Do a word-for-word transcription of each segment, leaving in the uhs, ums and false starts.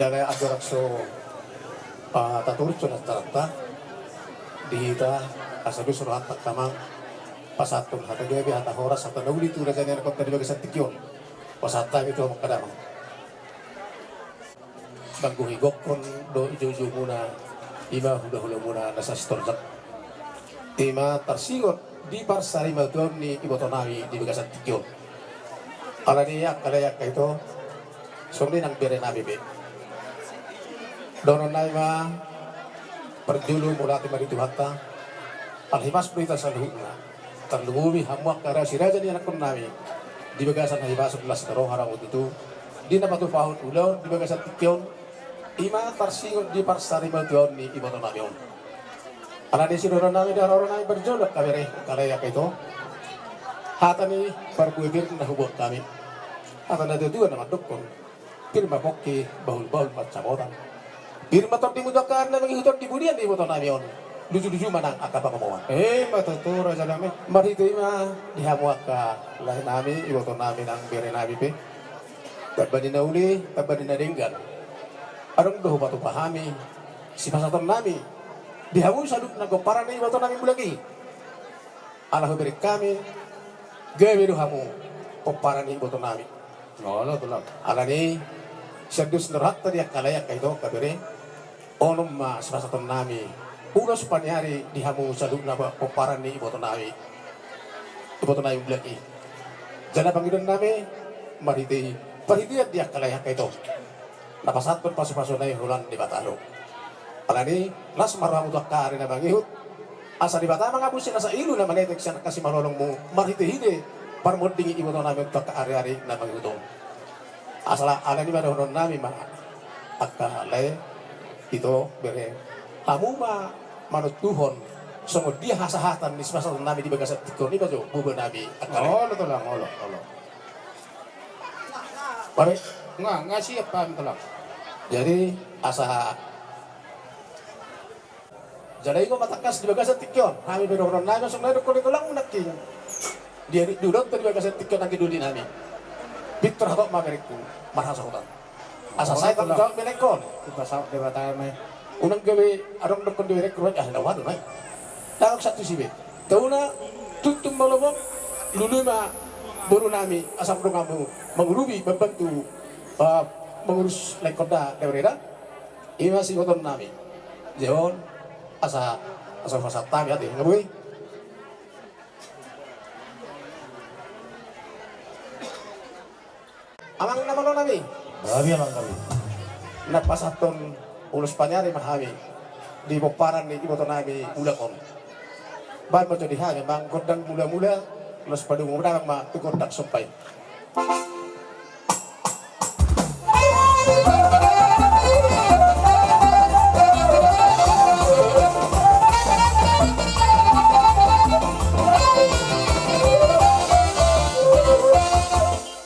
Jala andorang so, ah, taturus acaranta, di hita asa dos rohanta angka amang pasahathon hata gabe, hata horas, hata na uli tu raja ni anakhonta di bagasan tingki on. Pasahat hami tu hamu angka damang. Manggohi gokhon dohot joujoumuna, i ma hulahulamuna na sasintongna. I ma tarsingot di parsarimatuaon ni ibotonami di bagasan tingki on. Alani i angka lae angka ito, songon i nang berenami pe. Dohononnami ma, parjolo mauliate ma di Tuhanta, ala hipas do hita saluhutna. Tarlumobi hamu angka ra-, si raja ni anakhonnami, di bagasan hahipason, las ni roha, haramoti tutu di na patupahon ulaon di bagasan tingki on, i ma tarsingot di parsarimatuaon ni ibotonami on. Alani i sidohononnami di haroro nami parjolo angka bere, angka lae angka ito, hata ni parbue pir na huboan hami. Hata ni natuatua na mandokkon: Pir ma pongki, bahulbahul pansamotan. Pir ma tondimu tu angka ari na mangihut on di pudian ni ibotonami on. Lujuluju ma nang angka pangomoan. I ma tutu rajanami. Marhite i ma di hamu angka laenami, ibotonami nang berenami pe, tamba ni na uli, tamba ni na denggan, adong do hupatupa hami sipasahatonnami di hamu saluhutna pomparan ni ibotonami mulak i. Ala hubereng hami, gabe do hamu pomparan ni ibotonami. Olo, Tulang. Alani i, sian dos ni rohanta di angka lae angka ito, angka bere, onom ma sipasahatonnami ulos paniari di hamu saluhutna pomparan ni ibotonami, ibotonami mulak i. Jala pangidoannami marhite i, parhitean di angka lae angka ito, na pasahathon pasupasuna i holan Debata do. Alani i, las ma rohamu tu angka ari na mangihut, asa Debata mangapusi nasa ilu na manetek sian angka simalolongmu marhitehite parmonding ni ibotonami on tu angka ariari na mangihut on. Asa alani i ma dohononnami ma, angka lae, ito, bere, hamu ma manontuhon songon dia hasahatan ni sipasahatonnami di bagasan tingki on, i ma jo bobanami angka lae. Olo, Tulang, olo, olo. Baik. Nga, nga siap hami, Tulang. Jadi, asa, jala ingot ma tangkas di bagasan tingki on, hami pe dohononnami songon na didokkon ni tulangmu nangkin. Dia di, di ulaonta di bagasan tingki on nangkin, dolinami. Pintor hatop ma berengku, marhasohotan. Asa sai tanggung jawab berengkon. Hupasahat Debata ma i. Unang gabe adong dokkon di berengku, ah, na ualu nai. Dang sahat tusi be. Tauna, tuntung ma lobong, lului ma borunami, asa adong hamu mangurupi, mambantu, ah, mangurus laengkonda, da bere da. I ma sibotonami. Jehon, asa, asa hupasahat hami ate, nga boi. Amang na malonami. Gabe, amang, gabe. Na pasahathon ulos paniari ma hami di pomparan ni ibotonami mulak on. Baen ma jo di hami, amang, gondang mulamula, ulos padomu, damang ma tu gondang somba i.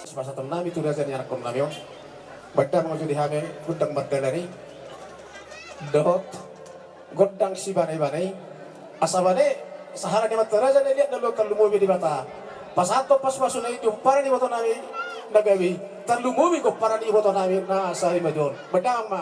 Sipasahatonnami tu raja ni anakhonnami on. Baen damang jo di hami gondang mardalan i dohot gondang sibanebane i. Asa bane, sahala ni amanta raja na liat na luat, tarlumobi Debata pasahathon pasupasuna i di pomparan ni ibotonami na gabe i, tarlumobi pomparan ni ibotonami na sarimatua on. Baen damang ma.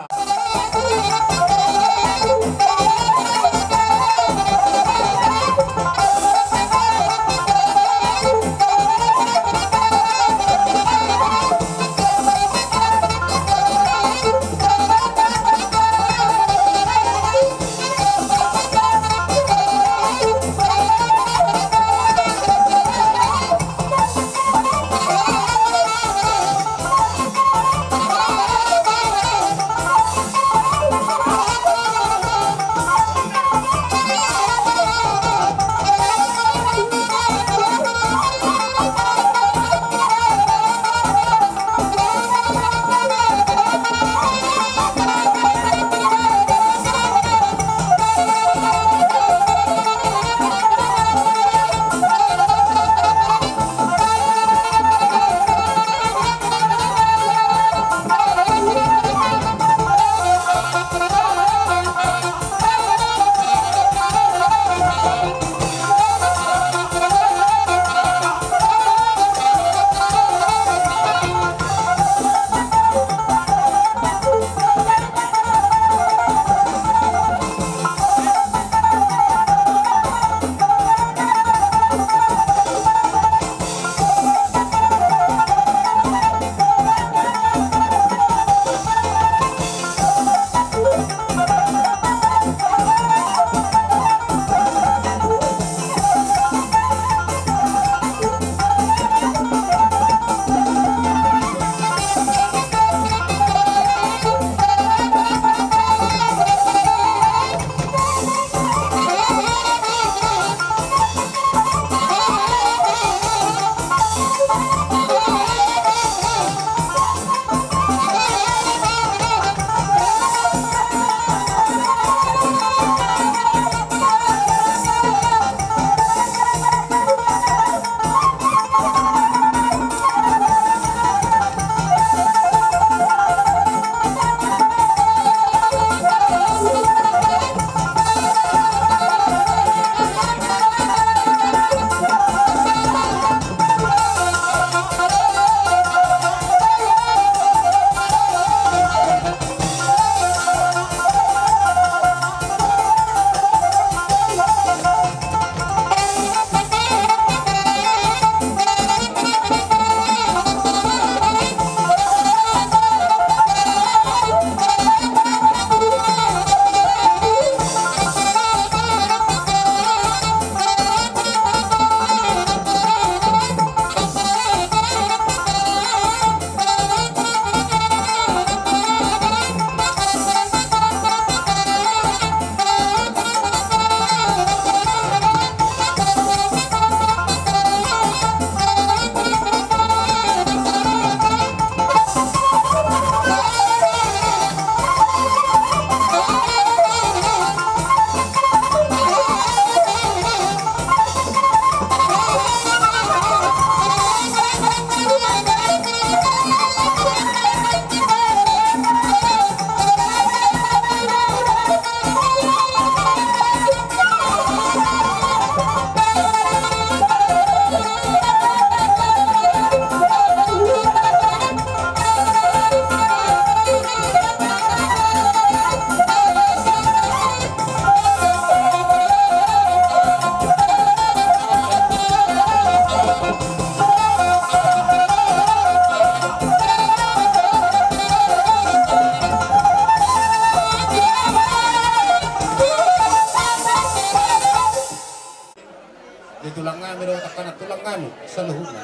Karna tulang nami saluhutna.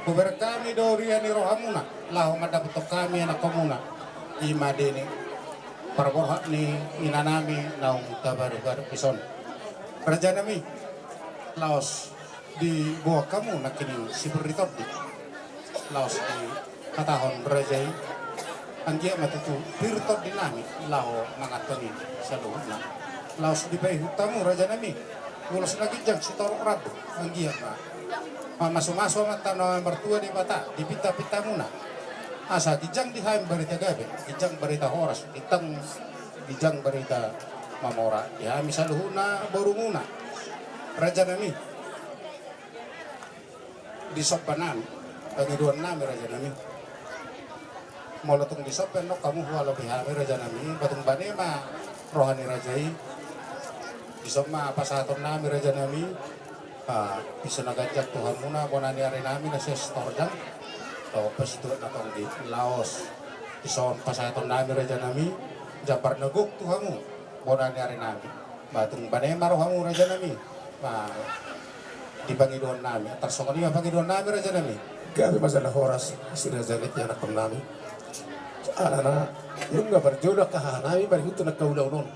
Hubereng hami do ria ni rohamuna laho mandapothon hami anakkonmuna. I ma deni parborhat ni inanami naung tabaru-baru dison. Raja nami, laos diboan hamu nangkining si pir ni tondi. Laos dihatahon raja i, anggiat ma tutu pir tondi nami laho manganhon i saluhutna. Laos dipaihut hamu raja nami ulos na ginjang sitorop rambu, anggiat ma mamasu-masu Amanta na martua Debata di pinta-pintamuna. Asa ginjang di hami barita gabe, ginjang barita horas, ginjang, ginjang barita mamora di hami saluhutna borumuna. Raja nami, disomba nami pangidoan nami raja nami. Molo tung disomba annon hamu hualopi hami raja nami, ba tung bane ma roha ni raja i. Dison ma pasahaton nami raja nami. Ah, piso na ganjang tu hamuna bona ni ari nami na sian Sitorjang dohot Pasituak na tonggi. Laos dison pasahaton nami raja nami jambar na gok tu hamu bona ni ari nami. Ba tung bane ma rohamu raja nami. Ba di pangidoan nami, antar songon i ma pangidoan nami raja nami. Gabe ma jala horas si raja nami, anakkon nami. Alana nunga parjolo angka haha nami marihut tu angka ulaon on.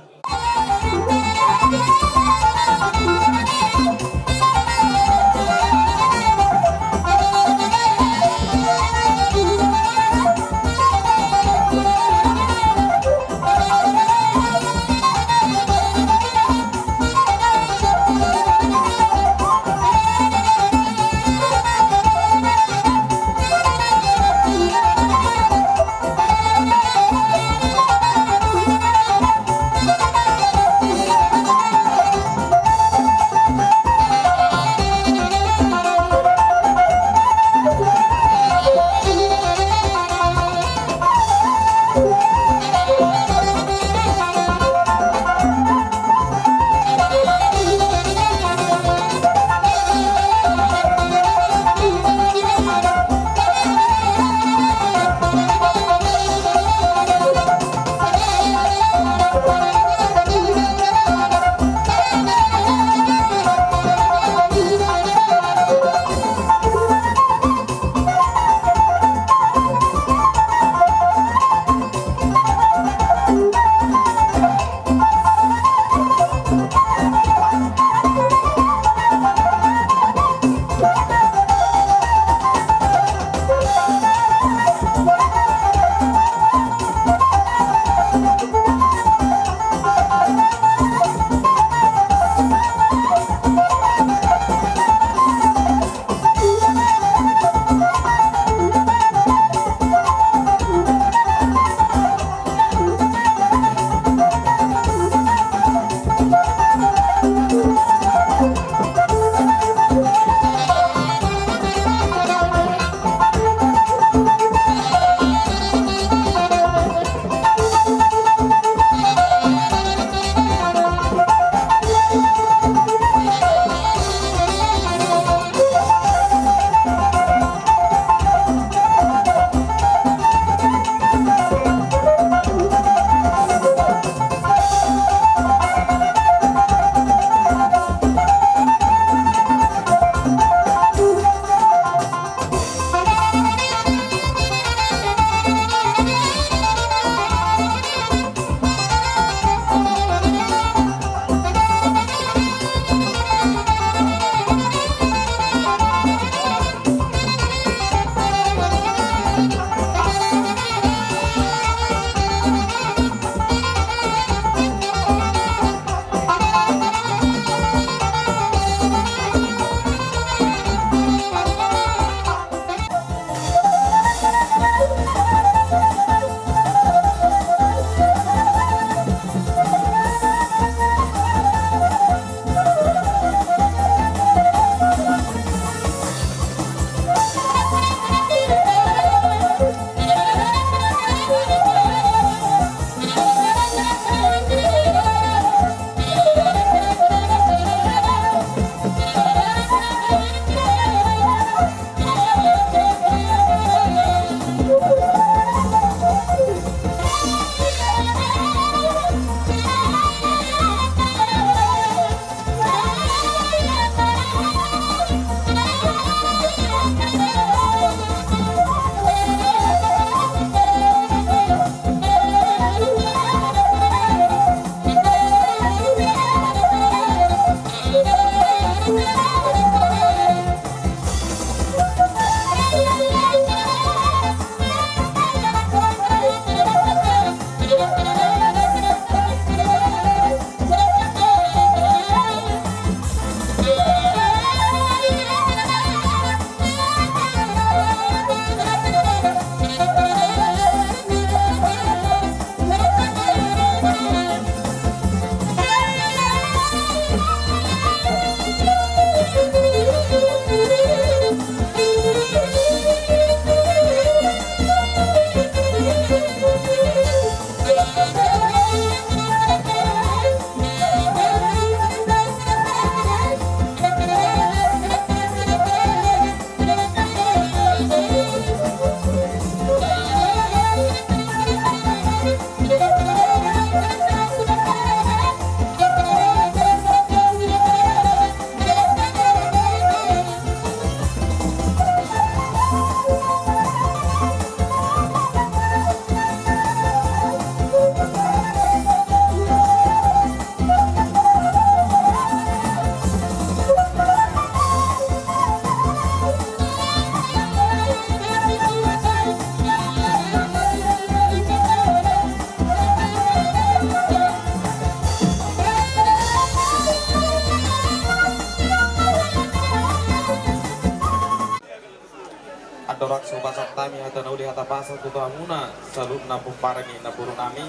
So pasahat hami hata na uli hata pasahat tu hamuna saluhutna pomparan ni namboru nami.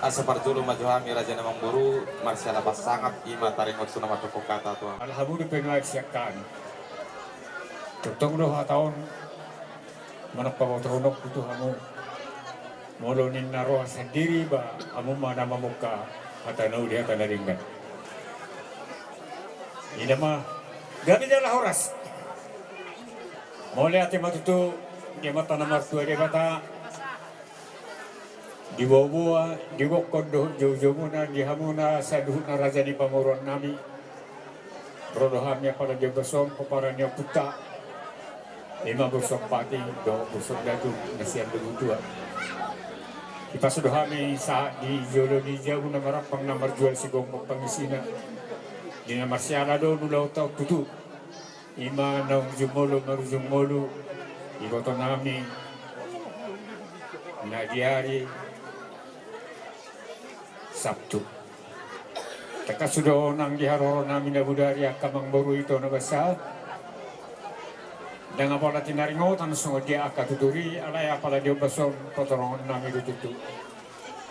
Asa parjolo ma jo hami raja ni namboru marsiala pasangap i ma taringot tu na mandok hata tu hamu. Alhamdulillah, pe nuaeng sian hami. Tongtong do hata on manang pabotohononku tu hamu. Molo ninna roha sandiri ba hamu ma na mamungka hata na uli hata na denggan. Ina ma, gabe jala horas. Mauliate ma tutu di amanta na martua Debata. Diboaboa, digokhon dohot joujou muna di hamuna saluhutna raja ni pamoruon nami. Ro do hami apala di ombas on pomparan ni ompunta, ima Bursompati dohot Bursondatu na sian Lubutua. Dipasu do hami sahat di jolo ni jabu na marampang na marjual sigombong pangisina. Di na marsiala do ulaonta on tutu. Ima naung jumolo marujung ngolu iboto nami na di ari Sabtu. Tangkas do nang di haroro nami na bodari angka amangboru ito na basa. Ndang apala tinaringotan songon dia angka tutur i, alai apala di ombas on patorangon nami do tutu.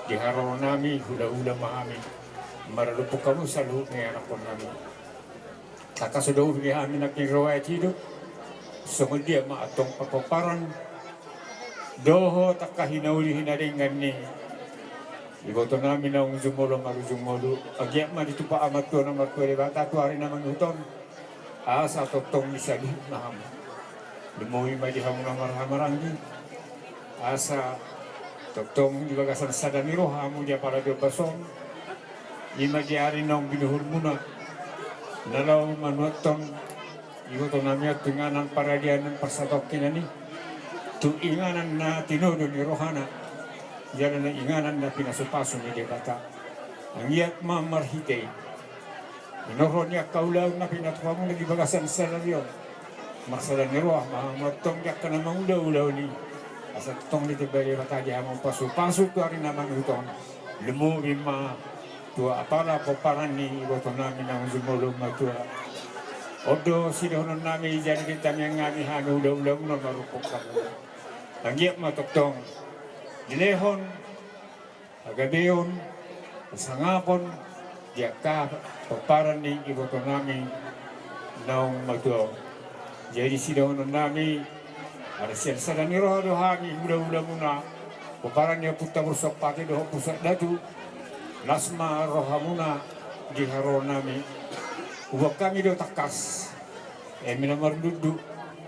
Di haroro nami hulahula ma hami maralupuk hamu saluhut ni anakkon nami. Tangkas do huhut hami nangkin ro aek hidup. Songon dia ma antong papomparan dohot angka hinauli hinadenggan ni iboto nami naung jumolo marujung ngolu. Anggiat ma ditupa amanta na martua Debata tu ari na mangihut on. Asa tongtong di saluhutna hamu. Lumobi ma di hamu na marhahamaranggi. Asa tongtong di bagasan sada ni roha hamu di apala di ombas on. Ima di ari naung binuhulmuna na laho manuathon iboto nami on tu inganan paradianan parsatongkinan i, tu inganan na tinodo ni rohana, jala na inganan na pinasupasu ni Debata. Anggiat ma marhite i, inorhon ni angka ulaon na pinatupamuna di bagasan sadari on, marsada ni roha ma hamu antong di angka na mangula ulaon i. Asa tongtong ditemba Debata di hamu pasupasu tu ari na mangihut on. Lumobi ma tu apala pomparan ni iboto nami naung jumolo martua. On do sidohonon nami, jadi ditamiang nami hami ulaon na marumpok hamu. Anggiat ma tongtong dilehon hagabeon, hasangapon di angka pomparan ni iboto nami naung matua on. Jadi sidohonon nami, ala sian sada ni roha do hami hulahulamuna pomparan ni ompunta Bursompati dohot Bursondatu. Las ma rohamuna di haroro nami. Huboan hami do tangkas eme na marlundu,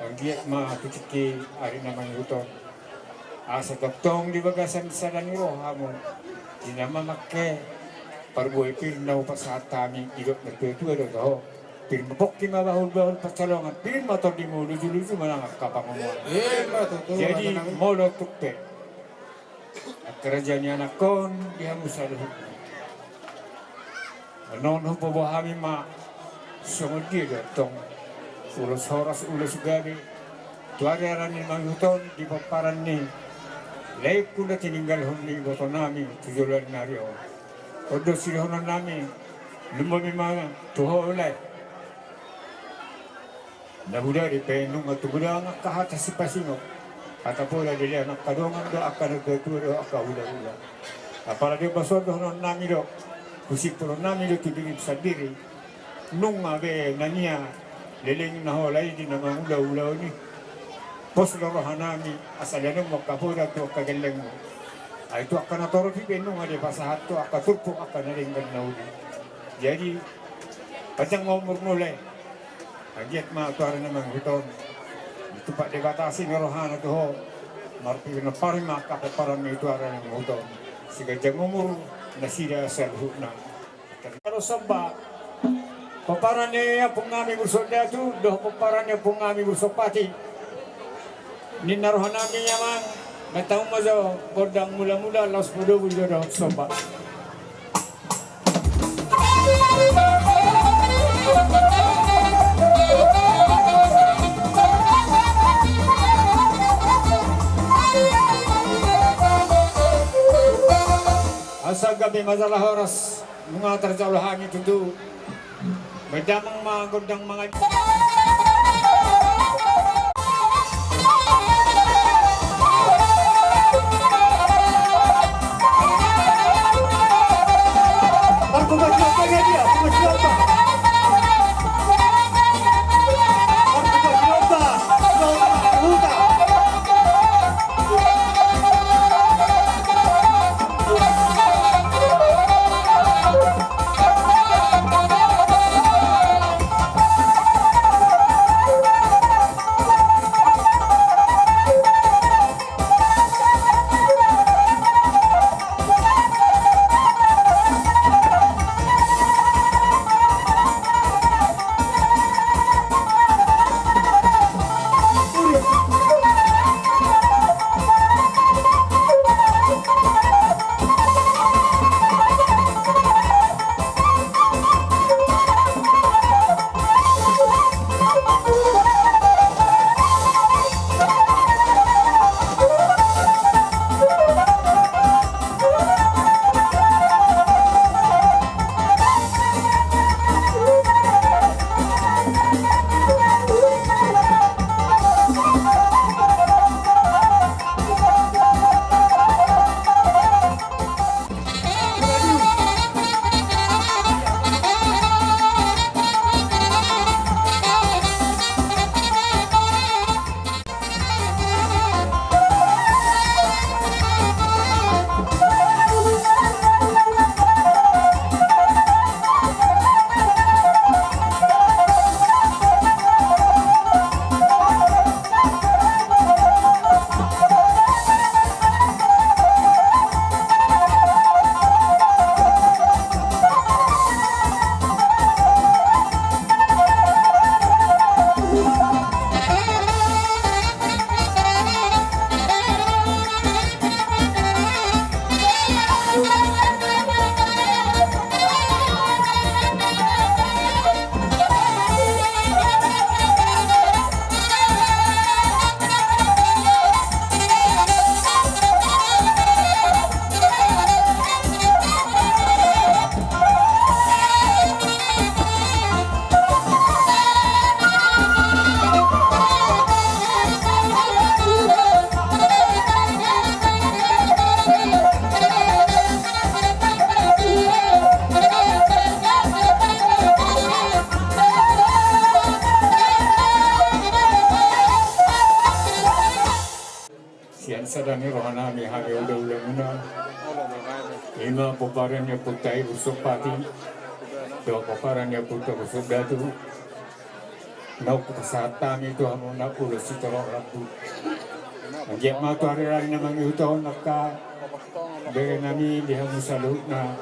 anggiat ma tu tingki ari na mangihut on. Asa tongtong di bagasan sada ni roha hamu di na mamangke parbue pir na hupasahat hami. Didok na tuatua do toho: Pir ma pongki ma bahulbahul pansalongan, pir ma tondimuna lujuluju manang angka pangomoan. Ima tutu. Jadi raja nami, molo tung pe angka raja ni anakkon di hamu saluhutna, annon hupaboa hami ma songon dia do antong ulos horas ulos gabe tu ari na mangihut on di pomparan ni laengku na tininggalhon ni iboto nami tu joloan ni ari on. On do sidohonon nami, lumobi ma tu ho lae. Na bodari pe nunga tumundalhon angka hata sipasingot, hata poda dilehon angka dongan do angka na tuatua do angka hulahula. Apala di ombas on dohonon nami do, husimpulhon nami do tu dirim sandiri. Nunga be na nian leleng na hola i di na mangula ulaon i. Pos do roha nami asa lehonon ma angka poda tu angka gellengmu. Ai tu angka na torop i pe nunga dipasahat tu angka turpuk angka na denggan na uli. Jadi panjang ma umurmu lae. Anggiat ma tu ari na mangihut on ditupa Debata asi ni rohana tu ho. Marpinompar ma angka pomparanmi tu ari na mangihut on. Siganjang umur nasida saluhutna. Ro somba pomparan ni ompung nami Bursondatu dohot pomparan ni ompung nami Bursompati. Ninna roha nami amang, mantong ma jo gondang mulamula, laos podobu jo dohot somba. Asa gabe ma jala horas. Nunga tarjalo hami tutu. Baen damang ma gondang mangan. Ima pomparan ni ompunta i Bursu Pati, dohot pomparan ni ompunta Bursu Datu. Naung hupasahat hami tu hamuna ulos sitorop rambu. Anggiat ma tu ari-ari na mangihut on angka bere nami di hamu saluhutna,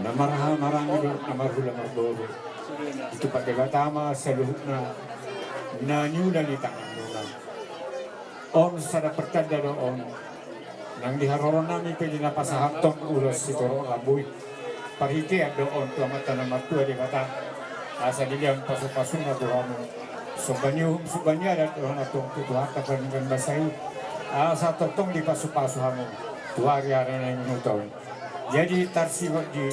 na marhaha maranggi dohot na marhula marboru, ditupa Debata ma saluhutna na niula ni tanganmuna. On sada pertanda do on, nang di haroro nami pe di na pasahathon ulos sitorop rambu i. Parhitean do on tu Amanta na martua Debata, asa dilehon pasu-pasuna tu hamu. Somba ni uhum, somba ni adat do on antong tu Tuhanta pardenggan basa i, asa tongtong dipasu-pasu hamu tu ari-ari na mangihut on. Jadi tarsingot di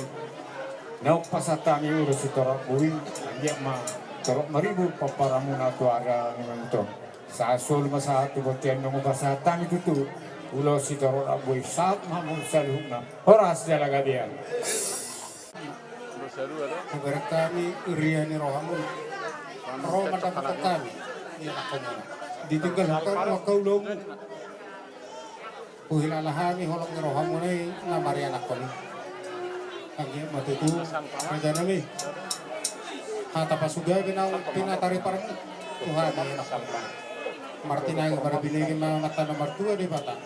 naung hupasahat hami ulos sitorop rambu i, anggiat ma torop maribur pomparanmuna tu ari-ari na mangihut on. Sahat solu ma sahat tu bontean naung hupasahat hami tutu ulos sitorop rambu i, sahat ma hamu saluhutna. Horas jala gabe. Hubereng hami ria ni rohamuna, ro mandapothon hami di anakkonmuna. Ditinggal hami angka ulaonmu. Huhilala hami holong ni rohamuna i na marianakhon i. Anggiat ma tutu, raja nami, hata pasugabe naung pinatariparmu tu hami anakkonmuna. Martinangi marbinege ma Amanta na martua Debata.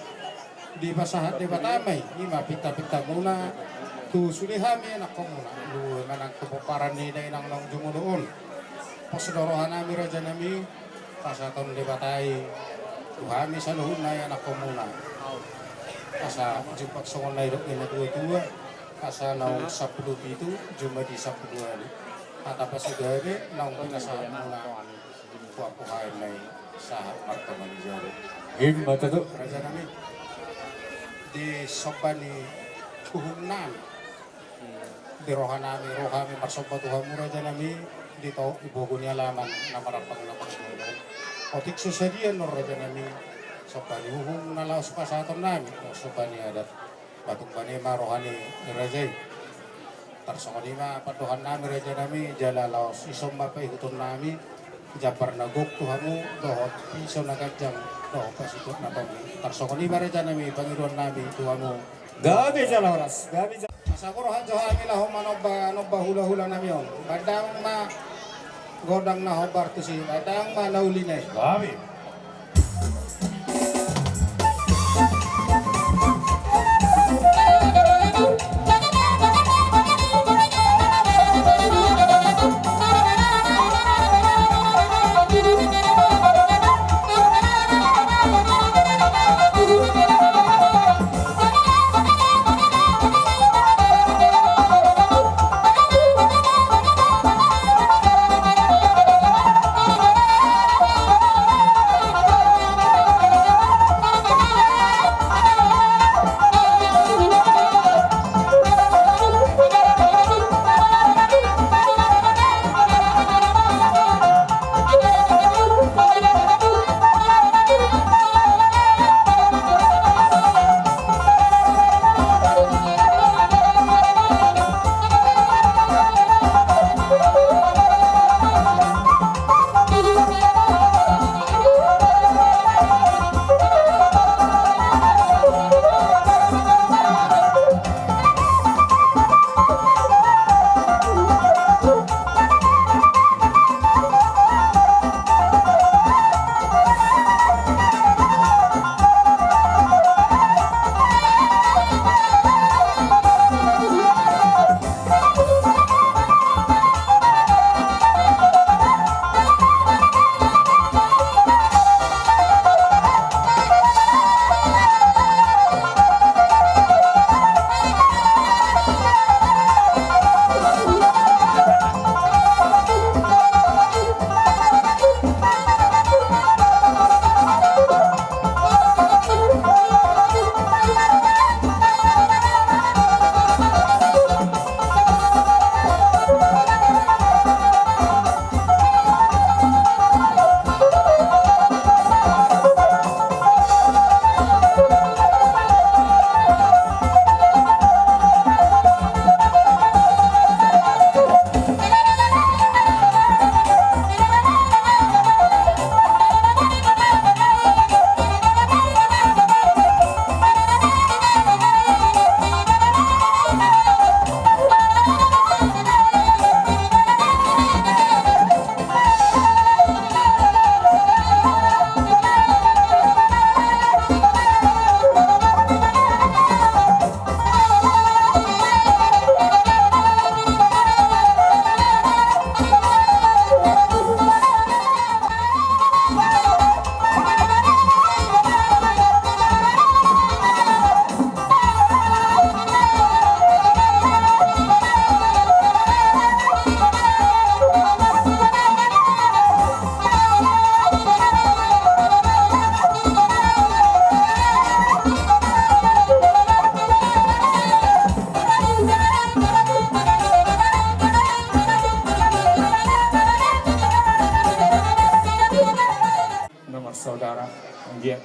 Dipasahat Debata ma i, ima pinta-pintamuna tu sude hami anakkonmuna. Lumobi ma nang tu pomparan ni dainang naung jumolo on. Pos do roha nami, raja nami, pasahaton Debata i tu hami saluhutna i anakkonmuna. Asa jumpang songon na nidok ni na tua-tua, asa naung sampulu pitu jumadi sampulu ualu. Hata pasugabe naung pinasahatmuna. Puak-puak ma i sahat martonga ni jabu. Ima tutu, raja nami. Di somba ni uhum nami, di roha nami, roha nami marsomba tu hamu, raja nami, di topi pogu ni alaman na marampang na margogo. Otik so sadia nuaeng, raja nami, somba ni uhum na laos pasahaton nami, somba ni adat. Patumban i ma roha ni raja i. Tarsongon i ma pandohan nami, raja nami, jala laos dison ma paihuton nami jambar na gok tu hamu, dohot piso na ganjang, dohot pasituak na tonggi. Tarsongon i ma, raja nami, pangidoan nami tu hamu. Gabe jala horas, gabe jala. Asa guru hanjo hami laho manomba, nomba hula-hula nami on. Baen dang ma gondang na hombar tusi, baen dang ma na uli na i. Gabe.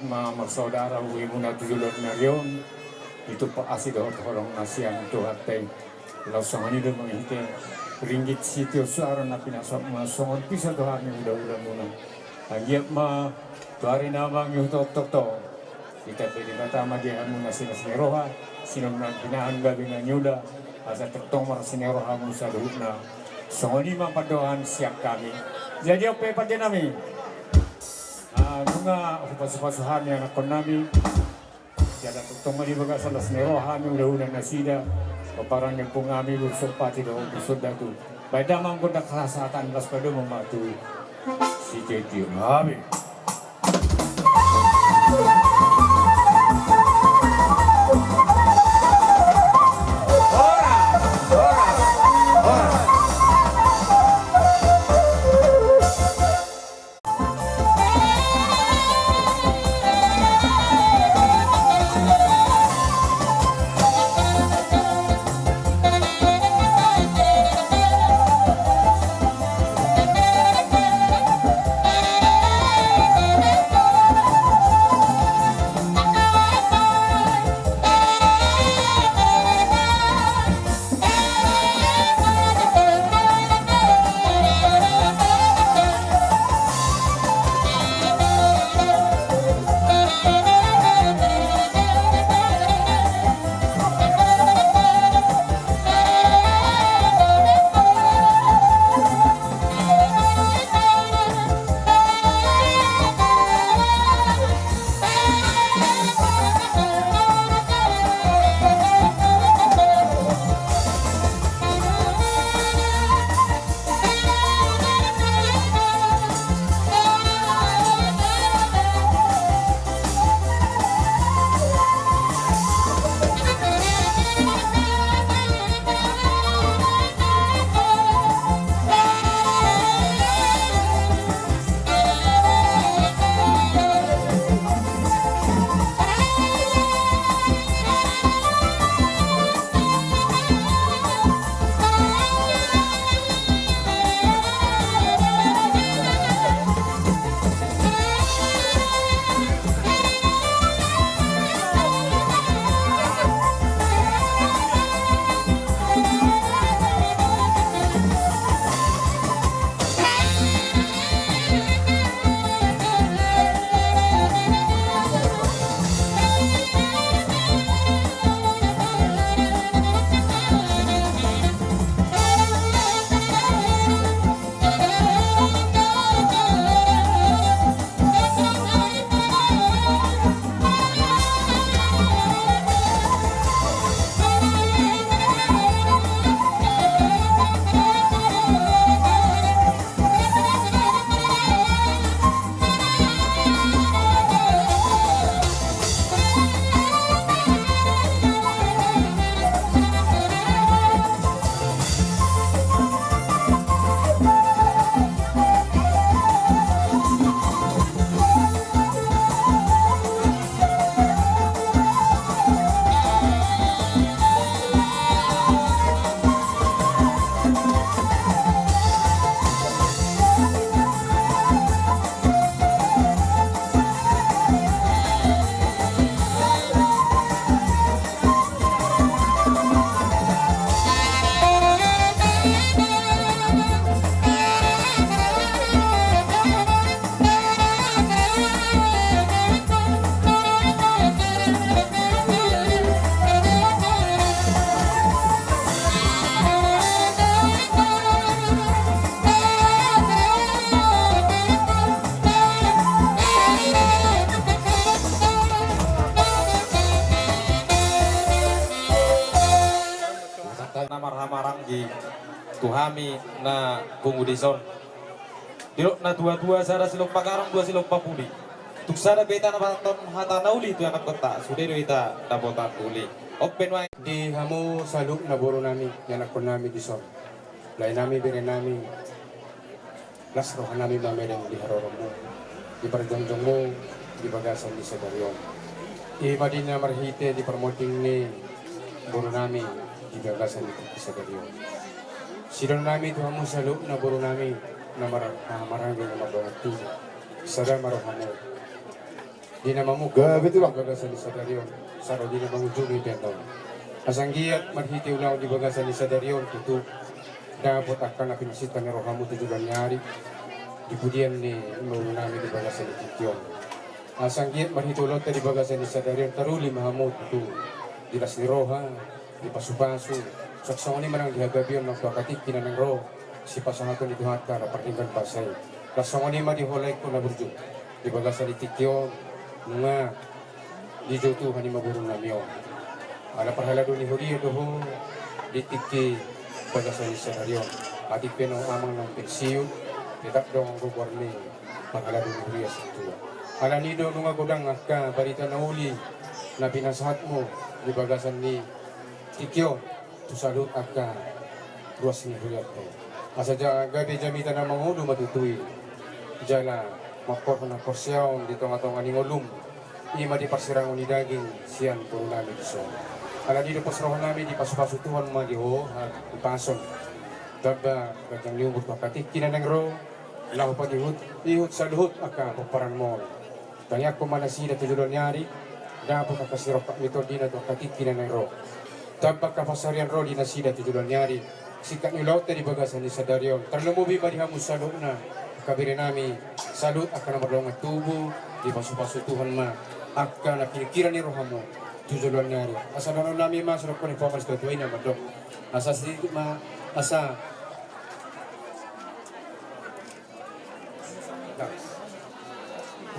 Ma marsaudara uhimuna tu joloan ni ari on, ditumpak asi dohot holong na sian Tuhanta i. Laos songon i do marhite ringgit sitio suara na pinasok ma songon pisa tu hami ulaula muna. Anggiat ma tu ari na mangihut on tongtong ditambai Debata ma di hamuna silas ni roha, sinombinan pinahan gabe na niula, asa tongtong marlas ni rohamu saluhutna. Songon i ma pandohan sian hami. Jadi on pe pande nami. Ah, nunga hupasupasu hami anakkon nami. Jala tongtong ma di bagasan las ni roha hami ulaula nasida. Pomparan ni ompung hami Bursu Pati dohot Bursu Datu. Baen damang gondang hasahatan, las padomu ma tu sitio-tio. Amin. Horas, horas, horas. Na marhahamaranggi tu hami na pungu dison. Didok na tua-tua, sada silompa garang, dua silompa puli. Tung sada pe hita na pasahathon hata na uli tu ianakhonta, sude do hita dapotan uli. On pe nuaeng. Di hamu saluhutna boru nami, ianakhon nami dison, lae nami, bere nami, las roha nami ma melengon di haroromu, di parjongjongmu di bagasan ni sadari on. I ma di na marhite di parmonding ni boru nami di bagasan ni tingki sadari on. Sidohonon nami tu hamu saluhutna boru nami na mar-, na marhahamaranggi, na mardongan tubu. Sada ma rohamu. Di na mamungka, gabe tulang, di bagasan ni sadari on, sahat di na mangujungi pe annon. Asa anggiat marhite ulaon di bagasan ni sadari on tutu, dapot angka na pinasinta ni rohamu tu joloan ni ari, di pudian ni ngolunami di bagasan ni tingki on. Asa anggiat marhite ulaonta di bagasan ni sadari on, taruli ma hamu tutu di las ni roha, dipasupasu, suang songon i ma nang di hagabeon nang tu angka tingki na naeng ro, sipasahaton ni Tuhanta na pardenggan basa i. Laos songon i ma di ho laengku na burju, di bagasan ni tingki on, nunga dijou Tuhan i ma borunami on. Ala parhalado ni huria do ho di tingki bagasan ni sadari on. Atik pe naung amang naung pensiun, tetap do goar ni parhalado ni huria sintua. Alani do nunga godang angka barita na uli na pinasahatmu di bagasan ni tingki on tu saluhut angka ruas ni hurianta. Asa ja-, gabe jamita na mangolu ma tutu i, jala mamporhon haporseaon di tongatonga ni ngolum, i ma di parsirangon ni daging sian borunami dison. Alani do pos rohanami, dipasupasu Tuhan ma di ho, ha, dipason tamba ganjang ni umur tu angka tingki na naeng ro, laho paihut-ihut saluhut angka pomparanmu on. Tangiangkon ma nasida tu joloan ni ari, dapot angka sirongkap ni tondina tu angka tingki na naeng ro. Tamba angka pansarian ro di nasida tu joloan ni ari. Singkat ni ulaonta di bagasan ni sadari on, tarlumobi ma di hamu saluhutna angka berenami, saluhut angka na mardongan tubu, dipasupasu Tuhan ma angka na piningkiran ni rohamu tu joloan ni ari. Asa dohononnami ma songon na nidok ni natuatua i na mandok. Asa sititi ma, asa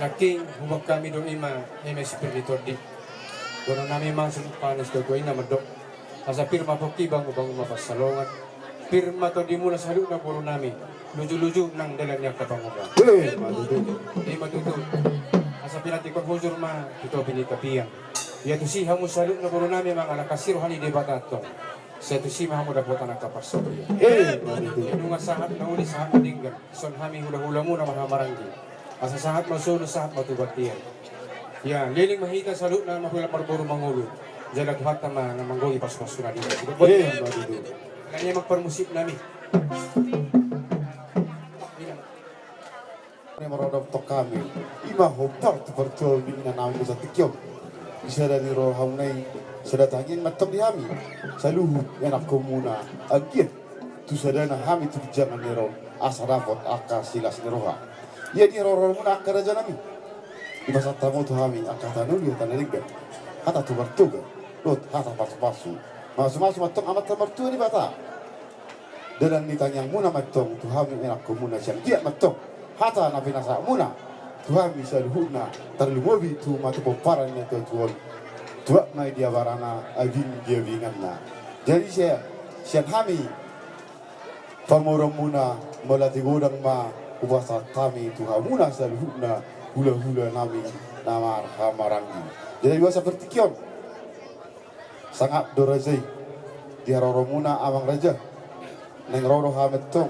Nangkin huboan hami do i ma eme si pir ni tondi. Dohononnami ma songon na nidok ni natuatua i na mandok. Asa pir ma pongki, bangunbangun ma pansalongan. Pir ma tondimuna saluhutna borunami. Lujuluju nang dalan ni angka pangomoan. Eh, i ma tutu. I ma tutu. Asa pinantikhon hujur ma tu topi ni tapian. Ia tusi hamu saluhutna borunami mangalangka si roha ni Debata antong. Sai tusi ma hamu dapotan angka parsaulian. Eh, i ma tutu. Ia nunga sahat na uli, sahat na denggan. Dison hami hulahulamuna marhahamaranggi. Asa sahat ma solu, sahat ma tu bontean. Ia leleng ma hita saluhutna marhula marboru mangolu. Jala Tuhanta ma na manggohi pasupasuna di hita. Eh, i ma tutu. Nang ia ma parmusiknami. Nang ia ma. Ni marodop tong hami. I ma hombar tu partual ni inanami tu tingki on. Di sada ni rohamuna i, sada tangiang ma tong di hami. Saluhut ianakkonmuna. Anggiat tu sadana hami tu ginjangan ni ari on, asa dapot angka silas ni roha. Ia di haroromuna angka rajanami, dipasahat hamu tu hami angka hata na uli, hata na denggan, hata togar-togar, dohot hata pasupasu. Mamasumasu ma tong Amanta Martua Debata. Dalan ni tangiangmuna ma tong tu hami ianakkonmuna, sai anggiat ma tong hata na pinasahatmuna tu hami saluhutna, tarlumobi tu ma tu pomparan ni natuatua on. Tuak ma i di abarana, abing di abinganna. Jadi sia, sian hami pamoruonmuna, mauliate godang ma hupasahat hami tu hamuna saluhutna hulahulanami na marhahamaranggi. Jadi di bagasan partingkian on, sangap do raja i, di haroromuna amang raja. Naeng ro do hami tong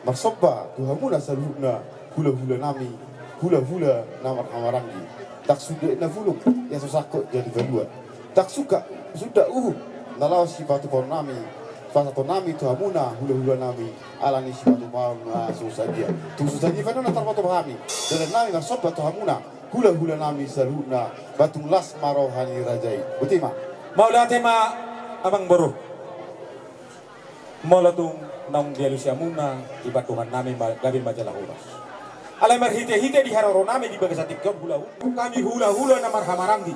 marsomba tu hamuna saluhutna hulahulanami, hulahula na marhahamaranggi. Ndang suda na bulung, ia so sangkot jadi paluan. Ndang suda, suda uhum na laho sipatupaonnami, pasahatonnami tu hamuna hulahulanami, ala ni sipatupaon na so sadia. Tung so sadia pe annon na tarpatupa hami dalannami marsomba tu hamuna hulahulanami saluhutna. Ba tung las ma roha ni raja i. Botima. Mauliate ma amang boru. Molo tung naung dialusi hamuna, dipandohannami ma, gabe ma jala horas. Alai marhitehite di haroronami di bagasan tingki on, hulahula, hami hulahula na marhahamaranggi,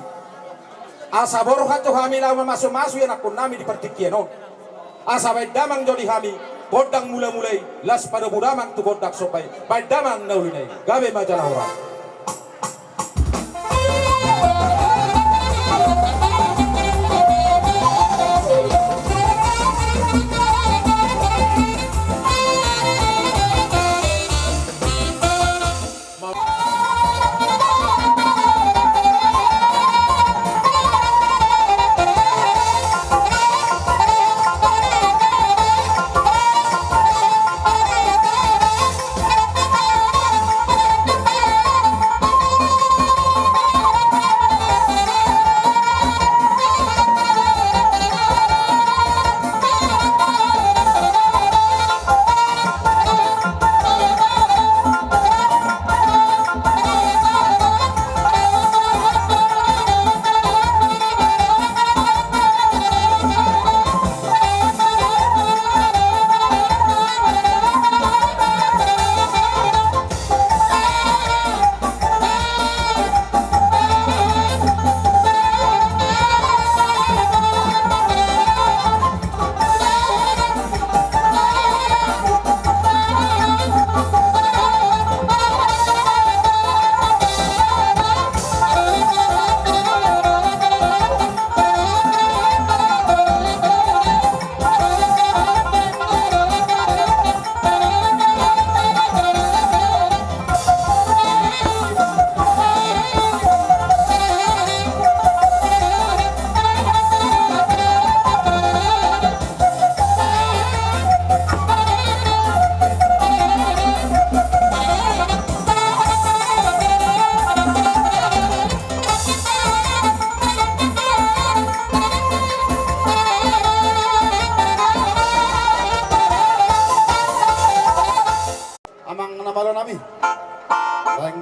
asa borhat jo hami laho mamasumasu ianakkonnami di partingkian on. Asa baen damang jo di hami gondang mulamula i, las padomu damang tu gondang somba i, baen damang na uli na i. Gabe ma jala horas.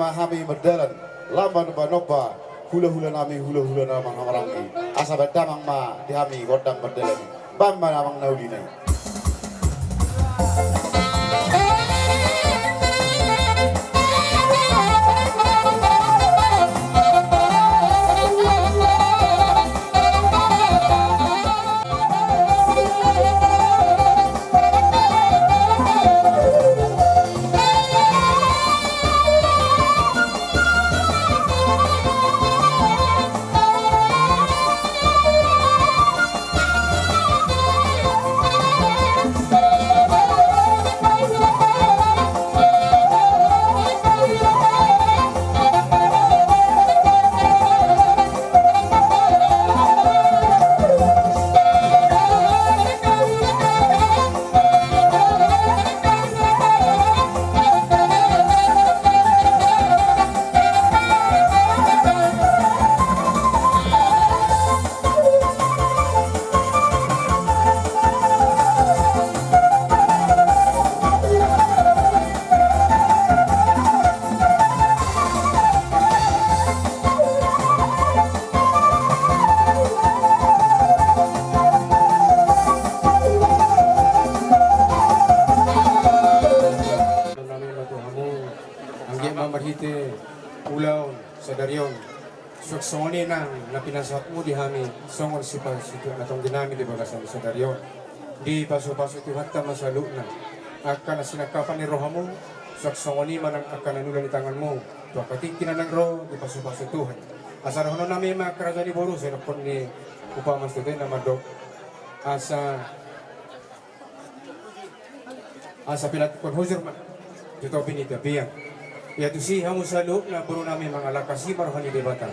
Hami mardalan, lam manomba-nomba hulahula nami, hulahula na manghamaranggi. Asa baen damang ma di hami gondang mardalan i. Baen ma damang na uli nai. Nami ma tu hamu, anggiat ma marhite ulaon sadari on, suang songon i nang na pinasahatmu di hami songon sipasituaon na tonggi nami di bagasan sadari on. Dipasupasu Tuhanta ma saluhutna angka na sinangkapan ni rohamu, suang songon i ma nang angka na niula ni tanganmu tu angka tingki na naeng ro, dipasupasu Tuhan. Asa dohonon nami ma angka raja ni boru, sai dohonon ni umpama sitete na mandok, asa asa pilantikhon hujur ma tu topi ni tapian. Ia tusi hamu saluhutna boru nami, mangalangka si ma roha ni Debata,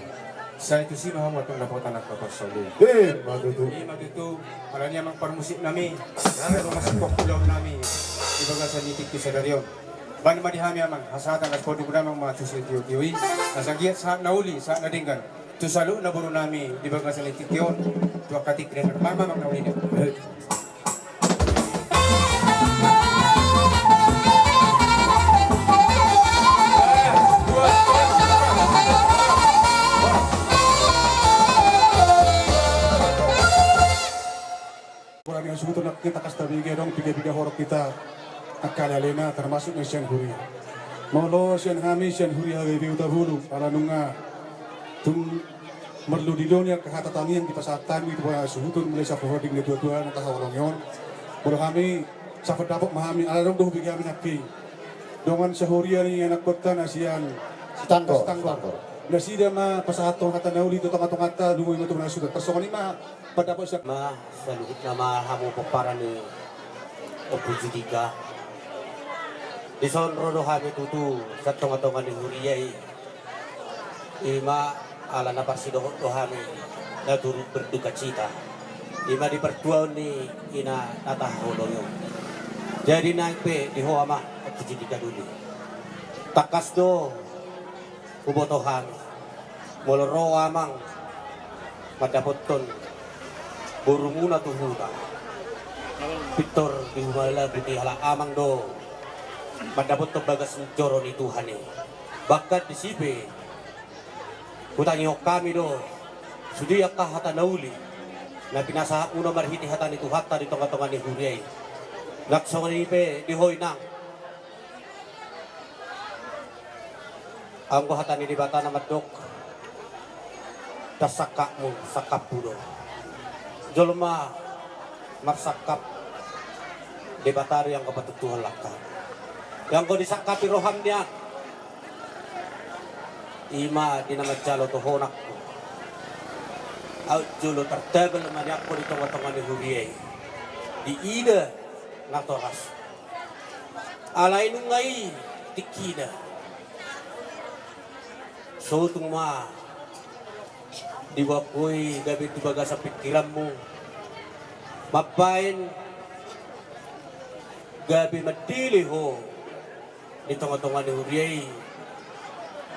sai tusi ma hamu antong dapotan angka parsaulian. Ima tutu. Ima tutu. Alani i amang parmusik nami, ro ma singkop ulaon nami di bagasan ni tingki sadari on. Baen ma di hami amang hasahatan, asa podung damang ma tu sitio-tio i, asa anggiat sahat na uli, sahat na denggan tu saluhutna boru nami di bagasan ni tingki on, tu angka tingki na naeng ro. Baen ma amang na uli nai. Kurang yang suhuton nak kita kasta bege dong, piga-piga horong kita angka ale-alena, termasuk na sian huria. Molo sian hami sian huria H B B Hutabulu, ala nunga tung marludi do ni angka hata tangiang dipasahat hami tu hasuhuton mulai saporanding ni tua-tua na tahaholongi on. Molo hami sapandapot ma hami, ala dong do hubege hami nangkin dongan sahuria ni anakkonta na sian Sitanggor. Sitanggor. Nasida ma pasahathon hata na uli tu tonga-tonganta, dung i ma tu hasuhuton. Tarsongon i ma pandapot sian ma saluhutna ma hamu pomparan ni Ompu Judika. Dison ro do hami tutu sian tonga-tonga ni huria i. Ima ala na parsidohot do hami na turut berdukacita, ima di partuaon ni ina na tahaholongi on. Jadi naeng pe di ho amang Ompu Judika dulu. Tangkas do huboto hami molo ro amang mandapothon borumuna tu huta, pintor di humala putih halak amang do mandapothon bagas ni joro ni Tuhan i. Bahkan disi pe hutangihon hami do sude angka hata na uli na pinasahatmuna marhite hata ni Tuhanta di tonga-tonga ni huria i. Nang songon i pe di ho inang, anggo hata ni Debata na mandok, ndang sangkapmu, sangkapku do. Jolma marsangkap, Debata do i anggo patuntuhon langkam. Anggo disangkapi roham nian, ima di na manjalo tohonanku. Ahu jolo tartabal ma nian ho di tonga-tonga ni huria i, di ida natoras. Alai nunga i tingkina. Sotung ma diboan ho i gabe tu bagasan pingkiranmu, mambaen gabe mandele ho di tonga-tonga ni huria i,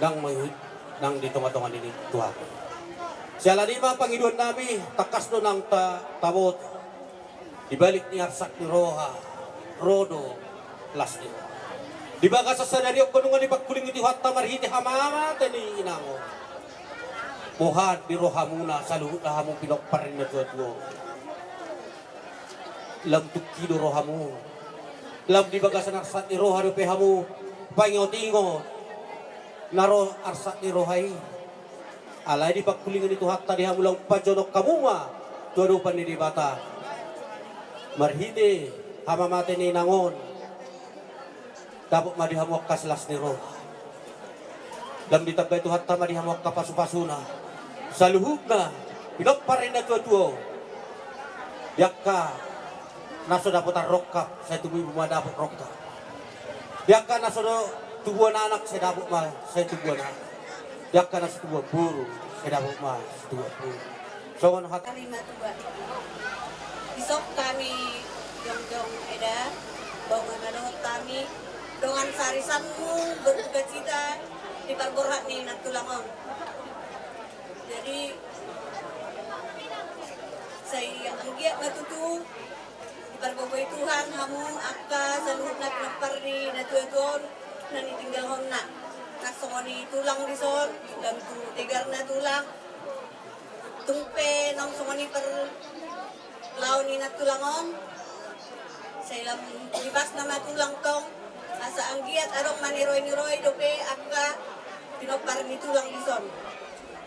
nang ma-, nang di tonga-tonga ni tuamu. Siala ni i ma pangidoan nami, tangkas do nang ta-, taboto. Di balik ni arsak ni roha, ro do las ni roha. Di bagasan sadari on nunga dipangkulingi Tuhanta marhite hamamate ni inang on. Boha di rohamuna saluhutna hamu pinompar ni natuatua on? Lam tungki do rohamu? Lam di bagasan arsat ni roha dope hamu paingotingot na ro arsat ni roha i? Alai dipangkulingi Tuhanta di hamu laho pajonok hamu ma tu adopan ni Debata. Marhite hamamate ni inang on, dapot ma di hamu angka silas ni roha. Lam ditambai Tuhanta ma di hamu angka pasupasuna saluhutna pinompar ni natuatua on. Di angka na so dapotan rongkap, sai tubu ma dapot rongkap. Di angka na so do tubuan anak, sai dapot ma sai tubuan anak. Di angka na so tubuan boru, sai dapot ma sai tubuan boru. Songon hata. Hami matua. Dison hami jongjong eda, boha ma dohot hami, dongan sarisanmu berduka cita di parborhat ni nantulang on. Jadi, sai anggiat ma tutu dipargogoi Tuhan hamu angka saluhutna pinompar ni natuatua on na nitinggalhonna. Nang songon i tulang dison, lam tu tegarna tulang. Tung pe naung songon i parlao ni nantulang on, sai lam dipasna ma tulang tong, asa anggiat adong maniroi-niroi dope angka pinompar ni tulang dison.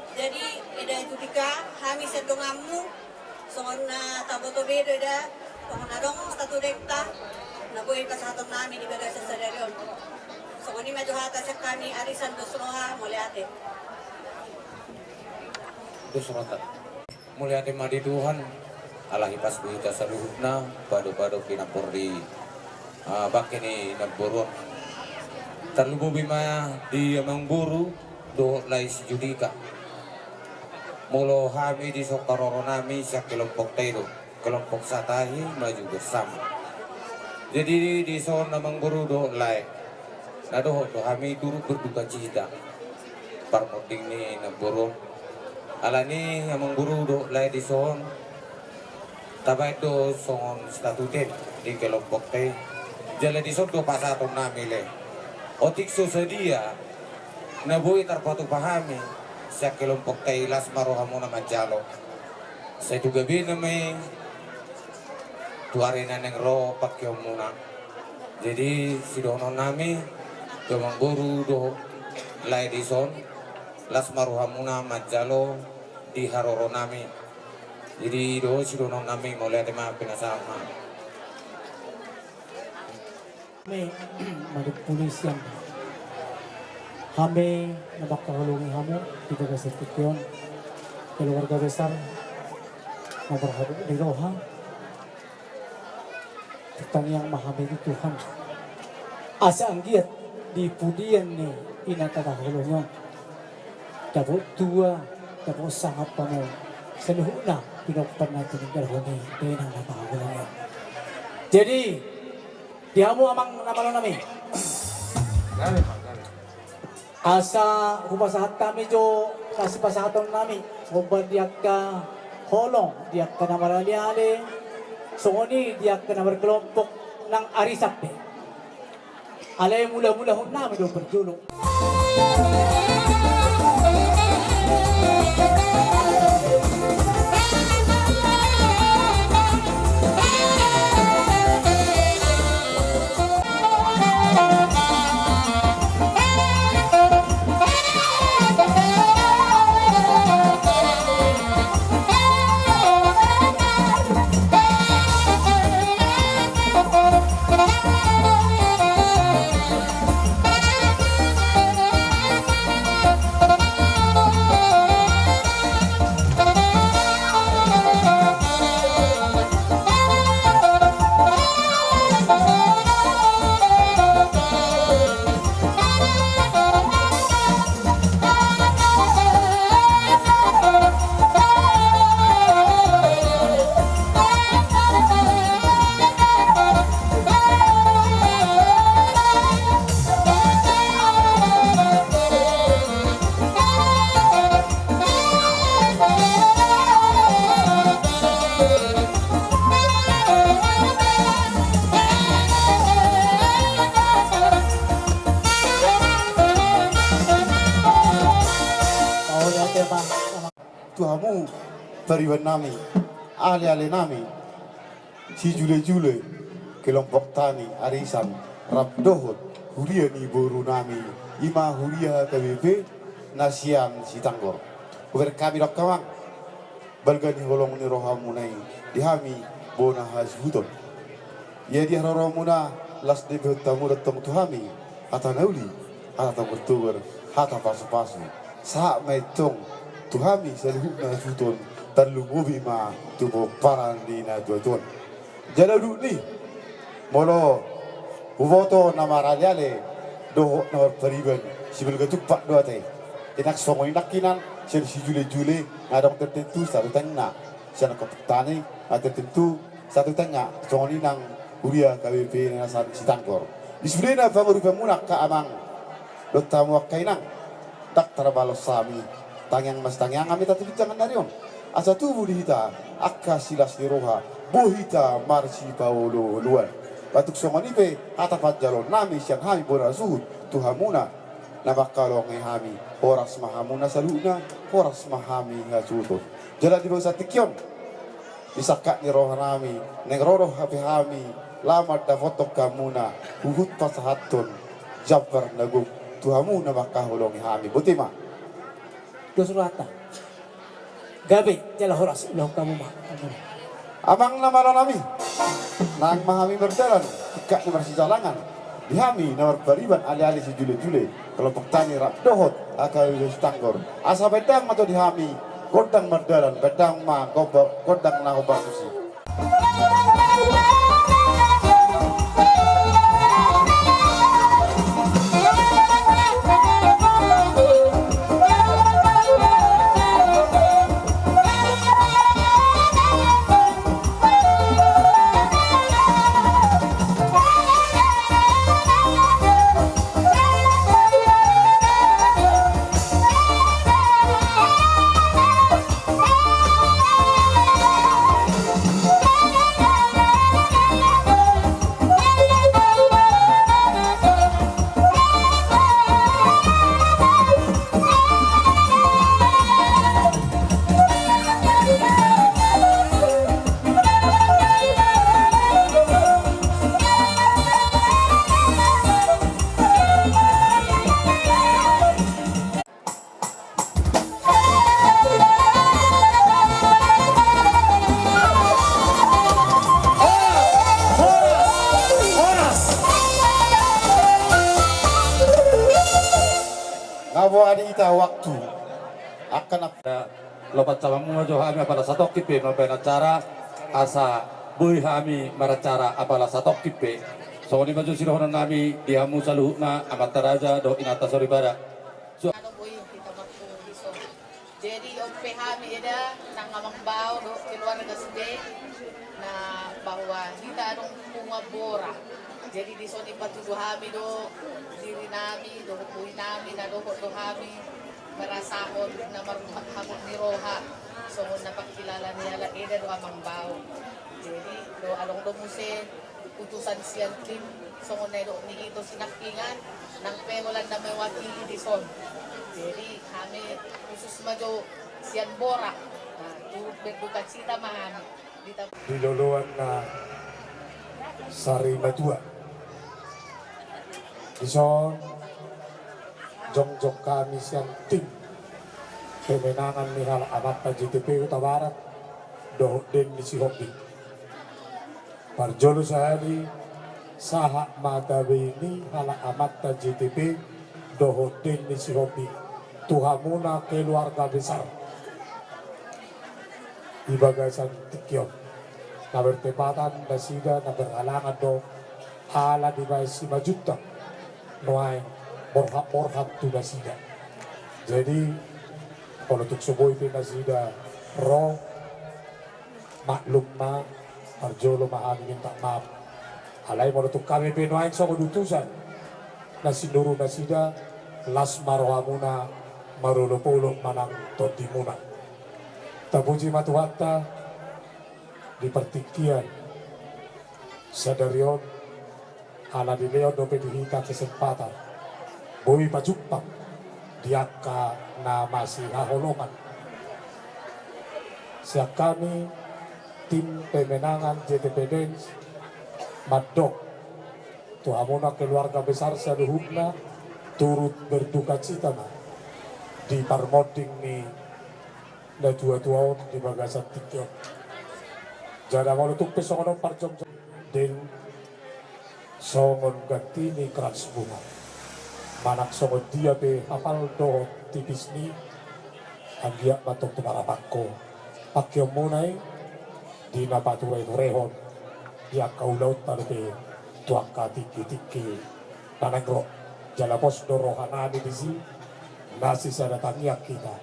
Jadi, eda Judika, hami sian donganmu, songon na taboto be do eda, songon adong statu dengta na boi pasahatonnami di bagasan sadari on. Songon i ma jo hata sian hami arisan dos roha, mauliate. Dos roha. Mauliate ma di Tuhan, ala hipas do hita saluhutna, pado-pado pinampor di, ah, bangke ni namboru on. Tarlumobi ma di amangboru dohot lae si Judika. Molo hami dison haroronami sian kelompokta i do, kelompok Satahi Maju Bersama. Jadi dison amangboru dohot lae, na dohot do hami turut berduka cita. Parmonding ni namboru on. Alani amangboru dohot lae dison, tabaen do songon statuten di kelompokta i. Jala dison do pasahatonnami lae. Otik so sadia na boi tarpatupa hami sian kelompokta i, las ma rohamuna manjalo. Sai tu gabena ma i tu ari na naeng ro pangkeonmuna. Jadi sidohononnami tu amangboru dohot lae dison, las ma rohamuna manjalo di haroronami. Jadi i do sidohononnami, mauliate ma, pinasahat ma. Hami madungkuli sian hami na mangkaholongi hamu di bagasan tingki on, keluarga besar na marhabot ni roha. Tangiang ma hami di Tuhan asa anggiat di pudian ni inanta na hinaholongi on, dapot tua, dapot sangap hamu saluhutna pinompar na tininggalhon ni dainang na hinaholongi on. Jadi di hamu amang na malo nami, asa hupasahat hami jo na sipasahatonnami, hombar di angka holong, di angka na maraleale, songon i di angka na markelompok nang arisan pe. Alai mulamulahon nami do parjolo. Hamu pariban nami, ale-ale nami, sijule-jule, kelompok tani arisan, rap dohot huria ni boru nami, i ma huria H K B P na sian Sitanggor. Hubereng hami dohot amang, balga ni holong ni rohamuna i di hami bona hasuhuton. Ia di haroromuna las dipehut hamu do tong tu hami hata na uli, hata togar-togar, hata pasu-pasu. Sahat ma i tong tu hami saluhutna hasuhuton, tarlumobi ma tu pomparan ni natua-tua on. Jala dung i, molo huboto na marale-ale dohot na marpariban, sibalga tumpak do ate. Inang songon i nangkinan, sian sijule-jule, nga adong tertentu satu tengna, sian kelompok tani, nga tertentu satu tengna, songon i nang huria H K B P na sian Sitanggor. Di sudena pangurupion muna angka amang dohot hamu angka inang, ndang tarbalos hami, tangiang ma sitangiang hami tatulit jangan nari on. Asa tubu di hita angka silas ni roha, boi hita marsipaolo-oloan. Ba tung songon i pe hata panjaloon nami sian hami bona suhut tu hamuna na mangkaholongi hami, horas ma hamuna saluhutna, horas ma hami hasuhuton. Jala di bagasan tingki on, di sangkap ni roha nami, naeng ro do hape hami laho mandapothon hamuna huhut pasahathon jambar na gok tu hamu na mangkaholongi hami. Botima. Dos rohanta. Gabe jala horas, ulahon hamu ma. Amang na malo nami, naeng ma hami mardalan, tingkatna marsijalangan di hami na marpariban, ale-ale sijule-jule, kelompok tani rap dohot H K B P Sitanggor. Asa baen dang ma tu di hami gondang mardalan, baen dang ma gomba-, gondang na hombar tusi. Horas, horas, horas. Nga boha di hita waktu. Angka na lopat samanmu ma jo hami apala satongkin pe mambaen acara, asa boi hami maracara apala satongkin pe. Songon i ma jo sidohonon nami di hamu saluhutna amanta raja dohot inanta soripada. Su- Anu boi hita marpungu dison. Jadi on pe hami eda nang amang bao dohot keluarga sude na bahwa hita adong pungu Ambora. Jadi dison i patudu hami do diri nami dohot boi nami na dohot do hami marasahon na marumpat hamun ni roha songon na pangkilala ni halak eda do amang bao. Jadi do adong do muse utusan sian tim songon na nidok ni ito sinangkingan nang pe holan na mewakili dison. Jadi hami khusus ma jo sian Ambora. Nah, turut berduka cita ma hami di tam- Di loloan na sari matua. Dison jongjong hami sian tim pemenangan ni halak amanta J T P Hutabarat dohot Deni Sihombing. Parjolo sahali sahat ma tabe ni halak amanta J T P dohot Deni Sihombing tu hamuna keluarga besar. Di bagasan tingki on na bertepatan nasida na berhalangan do ala dibaen Simanjuntak nuaeng borhat-borhat tu nasida. Jadi molo tung so boi pe nasida ro, maklum ma, parjolo ma hami minta maaf. Alai molo tung hami pe nuaeng songon utusan na sinuru nasida, las ma rohamuna marolopolop manang tondimuna. Tapuji ma Tuhanta di partingkian sadari on ala dilehon dope di hita kesempatan boi pajumpang di angka na masihaholongan. Sian hami tim pemenangan J T P Dance mandok tu hamuna keluarga besar saluhutna, turut berdukacita ma di parmonding ni natuatua on di bagasan tingki on. Jala molo tung pe songon on parjongjongan, deng songon ganti ni krans bunga. Manang songon dia pe hapal dohot tipis ni, anggiat ma tong tumarapanghon pangkeonmuna i di na patureturehon di angka ulaonta dope tu angka tingkitingki na naeng ro. Jala pos do rohanami disi, na sisada tangiang hita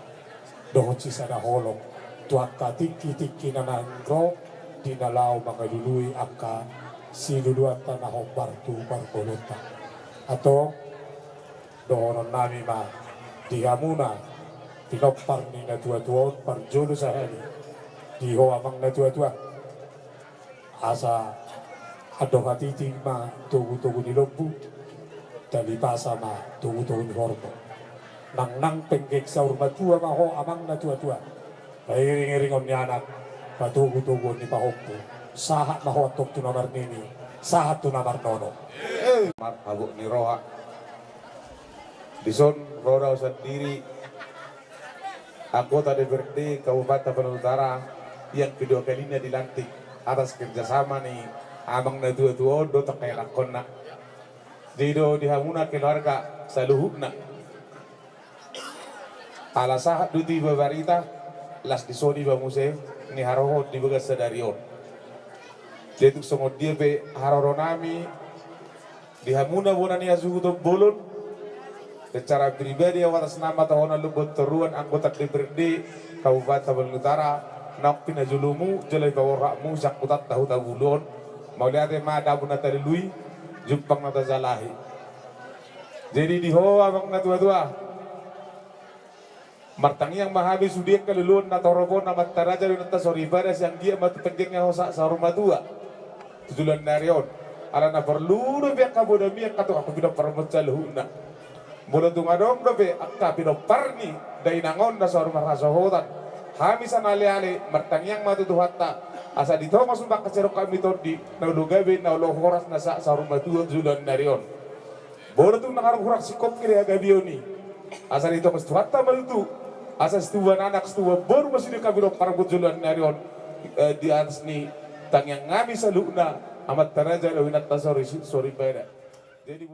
dohot sisada holong tu angka tingkitingki na naeng ro, di na laho mangalului angka siluluanta na hombar tu parngoluonta. Antong, dohononnami ma di hamuna pinompar ni natuatua on, parjolo sahali di ho amang natuatua. Asa andor hatiti ma togutogu ni lombu, talipasa ma togutogu ni horbo. Nangnang penggeng saur matua ma ho amang natuatua, pairingiringon ni anak, patogutoguon ni pahompu. Sahat ma ho antong tu na marnini, sahat tu na marnono. Mar-, habot ni roha. Dison ro do au sandiri, anggota D P R D Kabupaten Tapanuli Utara, yang kedua kalinya dilantik atas kerjasama ni amang natuatua on dohot angka anakkonna. Jadi do di hamuna keluarga saluhutna. Ala sahat do tu iba barita, las dison iba muse ni harohon di bagas sadari on. Jadi tung songon dia pe haroronami di hamuna bona ni hasuhuton bolon, secara pribadi au atas nama tohonan lombu on toruan anggota D P R D Kabupaten Tapanuli Utara, naung pinajolomu jala paborhatmu sian hutanta Hutabulu on. Mauliate ma dabu na talului, jumpang na tajalahi. Jadi di ho amang natuatua, martangiang ma hami sude angka luluan na torop on, amanta raja dohot inanta soripada, sai anggiat ma tu penggeng ni ho sa-, saur matua tu joloan ni ari on. Ala na porlu dope angka bodami, angka tu angka pinomparmon saluhutna. Molo tung adong dope angka pinompar ni dainang on na saur marhasohotan, hami sanaleale martangiang ma tu Tuhanta, asa ditongos ma angka sidok hami tondi na olo gabe, na olo horas, na sa-, saur matua tu joloan ni ari on. Molo tung na hurang singkop hagabeon i, asa ditongos Tuhanta ma tutu, asa situbuan anak situbuan boru ma sude angka pinompar tu joloan ni ari on, eh, di atas ni tangiang nami saluhutna, amanta raja dohot inanta sori-, soripada. Jadi